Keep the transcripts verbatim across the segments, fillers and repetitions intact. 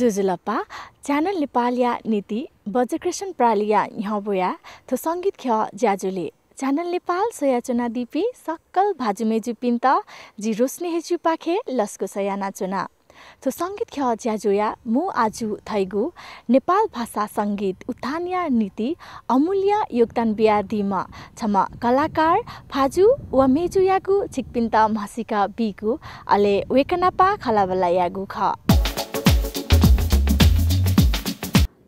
ज्वजलपा, च्यानल नेपालया निंतिं वज्रकृष्ण प्रालिया न्ह्यब्वया थ्व संगीत ख्यः ज्याझ्वलय् च्यानल नेपाल स्वयाच्वनादीपिं सकल भाजु मय्जुपिन्त जि रोशनी हेजुपाखें लसकुस यानाच्वना। थ्व संगीत ख्यः ज्याझ्वःया मू आजु थइगु नेपाल भाषा संगीत उत्थानया निंतिं अमूल्य योगदान बियादीम्ह छम्ह कलाकार भाजु व मय्जुयागु छिकपिन्त म्हसीका बीगु, अले वय्कः नापं खँल्हाबल्हा यायेगु खः।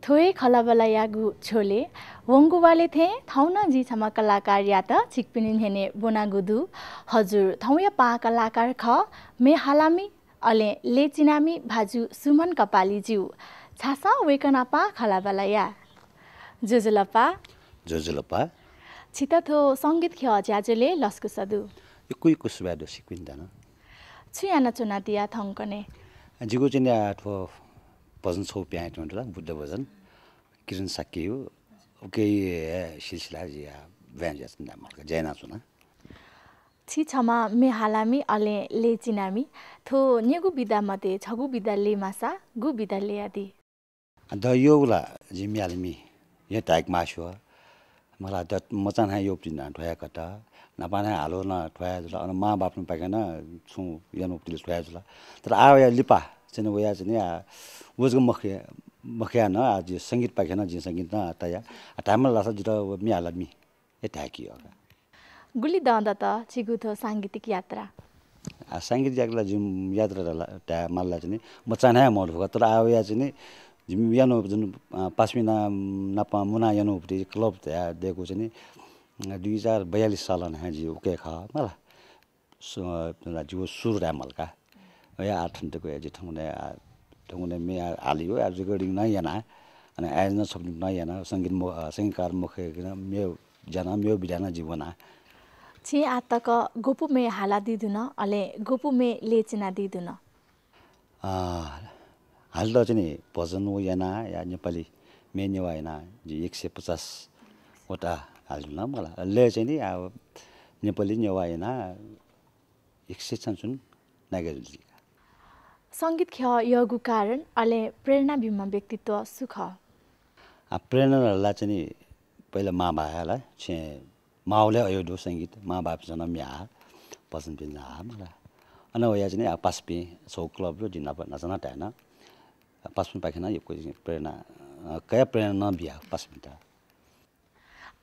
थ्व हे खँल्हाबल्हा यायेगु झ्वलय् वंगु वालय् थें थौं नं जिं छम्ह कलाकारयात छिकपिनि न्ह्यःने ब्वनागु दु। हजुर थौंया पाहां कलाकार खः, म्ये हालामि अले लय् चिनामि भाजु सुमन कपाली ज्यू। झासँ वय्कः नापं खँल्हाबल्हा याये। ज्वजलपा। ज्वजलपा। छितः थ्व संगीत ख्यः ज्याझ्वलय् लसकुस दु। यक्व यक्व सुभाय् दु छिकपिन्त नं। छु यानाच्वनादिया थौंकन्हय्? जिगु चाहिँ नि आ थ्व भजन छगू पिहां तुं दु ला, बुद्ध भजन, किरण शाक्यया, उकिया हे सिलसिलाय् जि आ बँय् जुयाच्वना, मल्का ज्या यानाच्वना। छि छम्ह म्ये हालामि अले लय् चिनामि। थ्व निगू विधा मध्ये छगू विधा लय् माःसा गु विधा लय् यादी? द यःगु ला जिं म्ये हालामि हे धायेके मास्ति वः। मला द मचां न्हाय् यःगुति नं थ्व हे कत, न्हापां न्हाय् हालः नं थ्व हे जुल, अन मांबौपिन्पाखें नं छुं यनागुति थ्व हे जुल। तर आः वया लिपा चाहिँ वया चाहिँ आ व जक मखु, मखुया नं आ जि संगीतपाखें नं जिं संगीत नं तया। आ धायेमाल धाःसा जितः व म्ये हालामि हे धायेके यः का। गुलि दँ दत छिगु थ्व सांगीतिक यात्रा? आ, सांगीतिक यात्रा ला जिमि यात्रा ला धायेमाल ला चाहिँ नि मचां न्हाय् मदु का, तर आः वया चाहिँ नि जिमि यानागु जुन, आ, पासापिं ना-, नाप मुनाः यानागु क्लब धया दयेकू चाहिँ नि, आ, दुई हजार बयालिस सालं न्हाय् जि उकी खः मला। सु-, जिगु सुरु धायेमाल का। वया आः थन तक वया जि थौंकन्हय् आ, थौंकन्हय् म्ये आ, हाली वया recording नं याना, अन आयोजना छपु नं याना, संगीत म-, अ, संगीतकार मखुयाः नं मेव ज्या नं मेव विधा नं जि वना। छिं आः तक गपु म्ये हालादी धुन, अले गपु म्ये लय् चिनादी धुन? अ, हाल त चाहिँ नि भजन व याना या नेपाली म्ये नेवाः याना जि एक सय पचास वटा हाल धुन मला। लय् चाहिँ नि आ नेपाली नेवाः याना एक सय छानछुन नाय्का जुल जि। संगीत ख्यः यःगु कारण अले प्रेरणा बीम्ह व्यक्तित्व सु खः? आ, प्रेरणा ला चाहिँ नि पहिला मांबौ हे ला, छेँ मांबलय् अय् दु संगीत, मांबौपिन्सं नं म्ये हाः, भजनपिं नं हाः मला। अन वया चाहिँ नि आ पासापिं छगू क्लब दु, जिं न्हापा न्हाचः नं धाये नं। आ, पासापिंपाखें नं यक्व प्रेरणा, अ, कया प्रेरणा नं बिया पासापिन्त।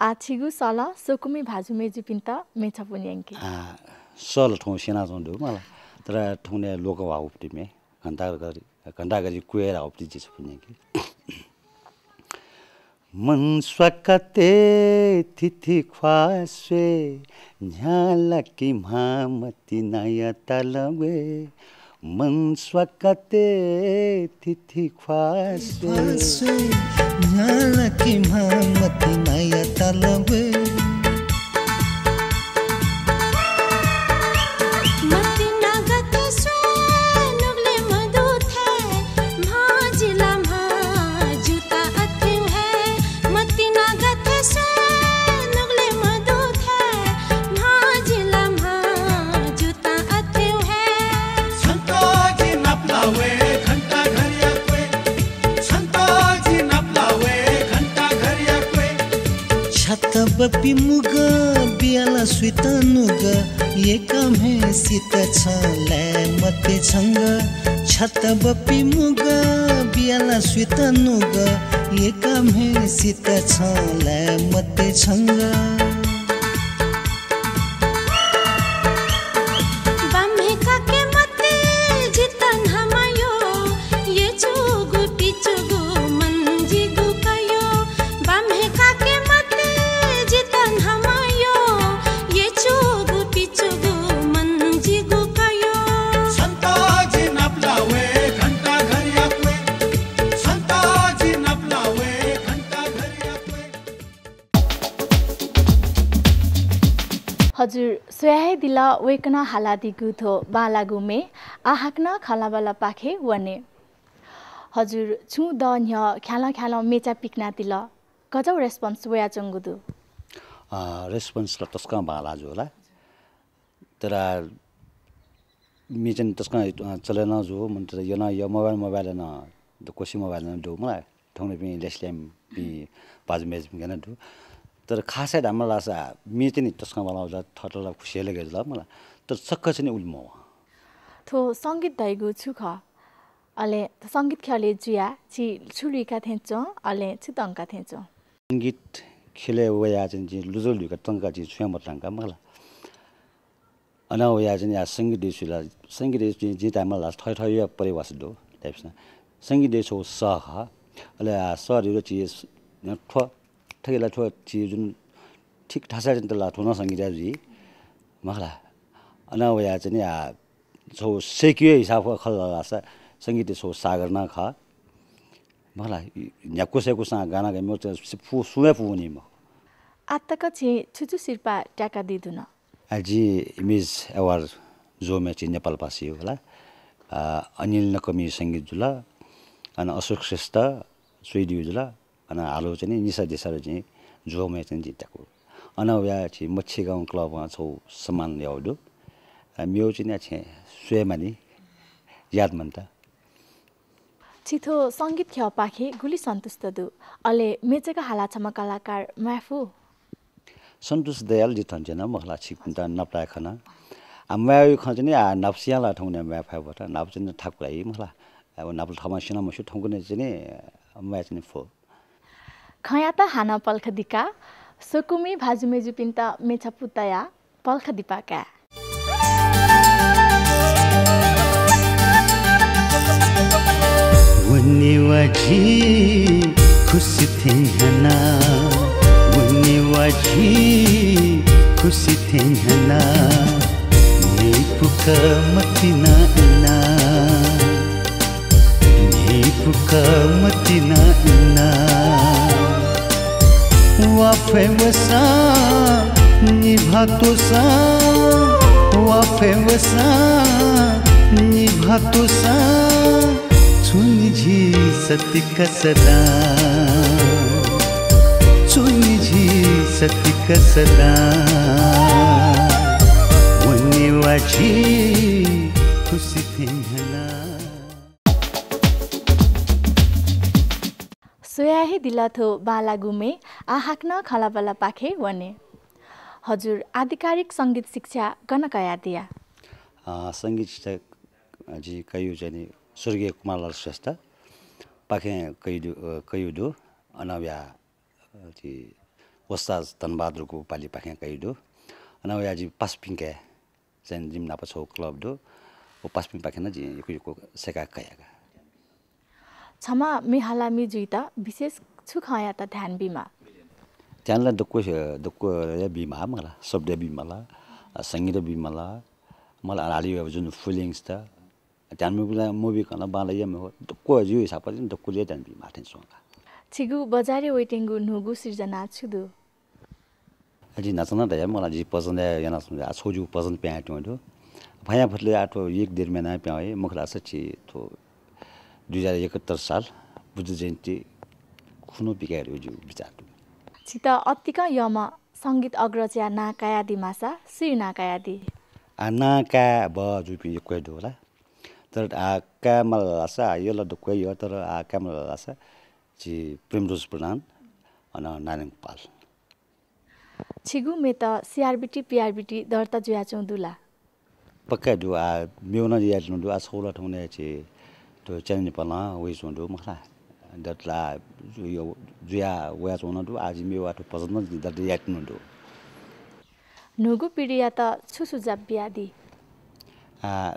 आः छिगु सलं स्वकुमि भाजु मय्जुपिन्त म्ये छपु न्यंके। आ, सल थौं स्यनाच्वंगु दु मला, तर थौंकन्हय् लोकंह्वाःगु म्ये, घण्टाघरि, घण्टाघरि क्वय् ह्वाःगु म्ये जि छपु न्यंके। मन स्वाकते थिथि ख्वाः स्वये, न्ह्याला कि म्हा मति नाया तालं ग्वये। मन स्वाकते थिथि ख्वाः स्वये। ख्वाः स्वये, न्ह्याला कि म्हा मति नाया तालं ग्वये। मति ना गथे स्वये, नुगलय् मदु थें, म्हा जिला म्हा जुता अथें हे। मति ना गथे स्वये, नुगलय् मदु थें, म्हा जिला म्हा जुता अथें हे। छन्त जि नापलाः वये घण्टाघरिया क्वय्। छन्त जि नापलाः वये घण्टाघरिया क्वय्। छाता बपि मुग बियाला स्वीत नुग, यय्का म्हय्सित छं लाये मते छंग। छाता बपि मुग बियाला स्वीत नुग, यय्का म्हय्सित छं लाये मते छंग। बाम्हे काके मते जितः न्हामा यः, यचुगु पिचुगु मन जिगु कयः। बाम्हे काके मते जितः न्हामा यः, यचुगु पिचुगु मन जिगु कयः। छन्त जि नापलाः वये घण्टाघरिया क्वय्। छन्त जि नापलाः वये घण्टाघरिया क्वय्। हजुर, स्वया हे दिल वय्कलं हालादीगु थ्व बांलाःगु म्ये। आः हाकनं खँल्हाबल्हापाखे वने। हजुर, छुं दँ न्ह्यः ख्यालं ख्यालं म्येचा पिकनादिल, गज्याःगु response वयाच्वंगु दु? अ, response ला तसकं बांलाः जू ला। तर म्ये चाहिँ तसकं, अ, चले नं जू, मनूतय्त यनं यः, mobile, mobile नं दक्व सिमा बाजं दु मला, थौंपिं लेस्लियाम्पिं बाजु मय्जुपिं गन दु। तर खासै धायेमाल धाःसा मे चाहिँ नि तसकं बांलाः जुल, थःत ला खुसी हे लगे जुल मला। तर छकः चाहिँ नि उलि मवः। थ्व संगीत धइगु छु खः? अले संगीत ख्यलय् जुयाः छि छु लुइका थें च्वं, अले छु दंका थें च्वं? संगीत ख्यलय् वयाः चाहिँ जिं लुजर लुइका तंका, जिं छुं हे मतंका मला। अन वयाः चाहिँ या संगीत देय् छु ला, संगीत देय् छु जिं धायेमाल धाःसा थः थःया परिभाषा दु धाःसा। संगीत देय् छु सः खः। अले आ सः देय् छु थ्व, थथे ला थ्व छु जुन ठीक थासय् चाहिँ ला थ्व नं संगीत जुइ मखु ला। अन वयाः चाहिँ आ छौ सेकियो हिसाब खः ला धाःसा संगीत देय् छु सागर नं खः। मखु ला, न्ह्याक्व सय्कुसां गाना गाइम्ह फु-, सुं हे पूवनी मखु। आः तक छिं छु छु सिरपाः त्याकादी धुन? आ, जिं Image Award ज्वःम्ह चाहिँ नेपालपाखें खः ला। आ, अनिल नकःमिया संगीत जुल, अन अशोक श्रेष्ठ च्वइदिउ जुल, अन हालु चाहिँ नि निशा देशर चाहिँ ज्वःम्ह चाहिँ जिं त्याकु। अन वयाः चाहिँ मच्छेगाउँ क्लबं छौ सम्मान याउ दु। आ, मेउ चाहिँ नि आ छेँ स्वयेमानि याद मन्त। छि थ्व संगीत ख्यःपाखें गुलि सन्तुष्ट दु? अले मेचक हालाः छम्ह कलाकार म्वाये फु? सन्तुष्ट दयाल दि थन च्वना मखु ला, छिकपिन्त नापलाये खना। आ, म्वाये खँ चाहिँ नि, आ, न्हापा सियां ला थौंकन्हय् म्वाये फय् मफुत, न्हापा चाहिँ नि थाकु लाइ मखु ला। आ, न्हापा थःम्हं सिना मस्यू थौंकन्हय् चाहिँ नि, आ, म्वाये चाहिँ नि फु। खँयात हानं पलख दिका, स्वकुमि भाजु मय्जुपिन्त मेछापु तयाः पलख दिपा काये। वनेवा झी खुसी थें न्ह्याना, वनेवा झी खुसी थें न्ह्याना, न्हिपुक मतिना इना। न्हिपुक मतिना इना। वा फय् वःसा, निभाः त्वःसा, वा फय् वःसा, निभाः त्वःसा, च्वनी झी सतिक सदां, च्वनी झी सतिक सदां। वनेवा झी खुसी थें न्ह्याना। स्वया हे दिल थ्व बांलाःगु मे, आः हाकनं खँल्हाबल्हापाखे वने। हजुर आधिकारिक संगीत शिक्षा गन कयादिया? अ, संगीत शिक्षा, अ, जि कयु चाहिँ नि स्वर्गीय कुमारलाल श्रेष्ठपाखें कयु दु, अ, कयु दु। अन वया, अ, जि वस्ताद धनबहादुरगु पालिपाखें कयु दु। अन वया जि पासापिंके चाहिँ जिमि नाप छौ क्लब दु। व पासापिंपाखें नं जिं यक्व यक्व सय्काः कयाका। छम्ह म्ये हालामि जुइत विशेष छु खँयात ध्यान बीमाः? ध्यान ला दक्व, दक्व हे बीमाः मला, शब्द बीमाला, संगीत बीमाला, मला हाली जुन feelings त, ध्यान मबी ला, मबीकन बांलाइ मखु, दक्व जिगु हिसाबं चाहिँ दक्व हे ध्यान बीमाः थें च्वंका। छिगु बजारय् वइत्यंगु न्हूगु सिर्जना छु दु? अ, जि न्हाचः नं धया मला, जि पजनय् यानाच्वंगु, आ, छौ जिगु पजन पिहां तुं दु। फया फतले आ थ्व एक डेढ महिना पिहां वइ, मखु धाःसा छि थ्व दुई हजार एकहत्तर साल बुद्ध जयन्ती खुन्हु पिकाये धइगु जिगु बिचाः दु। छित अतिकं यःम्ह संगीत अग्रजया नां कायादी माःसा सुया नां कायादी? आ, नां काये बहः जूपिं यक्व हे दु ला। तर आ, काये माल धाःसा, आ, यल दक्व हे यः, तर आ, काये माल धाःसा जि प्रेमध्वज प्रधान, अन नारायण गोपाल। छिगु मेत CRBT, PRBT दर्ता जुयाच्वंगु दु ला? पक्का दु, आ, मेगु नं यायेत्यनागु दु, आ, छौ ला थौंकन्हय् छि थ्व च्यानल नेपालं वयाच्वंगु दु, मखु ला। दर्ता ला जु-, यो जुया वयाच्वंगु नं दु, आ, जि मेगु आ थ्व पजन नं दर्ता यायेत्यनागु दु। न्हूगु पिढीयात छु सुझाव बियादी? आ,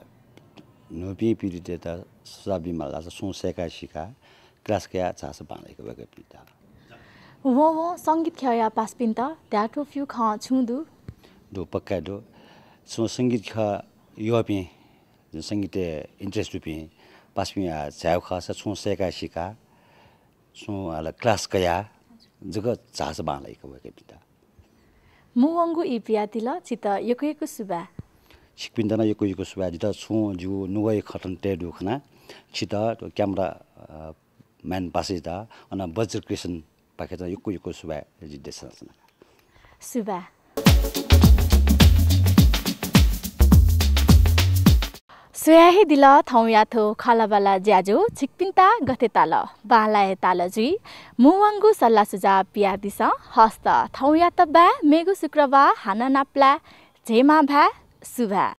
न्हूपिं पिढीतय्त सुझाव बीमाल धाःसा छुं सय्काः सीकाः class कयाः झाःसा बांलाइक वय्कःपिन्त। वं वं संगीत ख्यःया पासापिन्त धायेथ्व फ्यू खँ छुं दु? दु, पक्का दु। छुं संगीत ख्यः यःपिं, संगीतय् interest दुपिं पासापिं आ, झायेगु खःसा छुं सय्काः सीकाः, छुं आ, class कयाः जक झाःसा बांलाइक वय्कःपिन्त। मुंवंगु ई बियादिल, छित यक्व यक्व सुभाय्। छिकपिन्त नं यक्व यक्व सुभाय्। जितः छुं जिगु नुगःया खँ थन तये दुगु खनाः छित थ्व camera, अ, man पासायात, अन बज्रकृष्णपाखें नं यक्व यक्व सुभाय् जि देछाना च्वना। सुभाय्। स्वया हे दिल थौंया थ्व खँल्हाबल्हा ज्याझ्वः छिकपिन्त गथे ताल? बांलाः हे ताल जुइ। मुंवंगु सल्लाह सुझाव पियादिसँ। हस्त, थौंयात बाय्, मेगु शुक्रबार हानं नापलाये। जय मांभाय्, सुभाय्।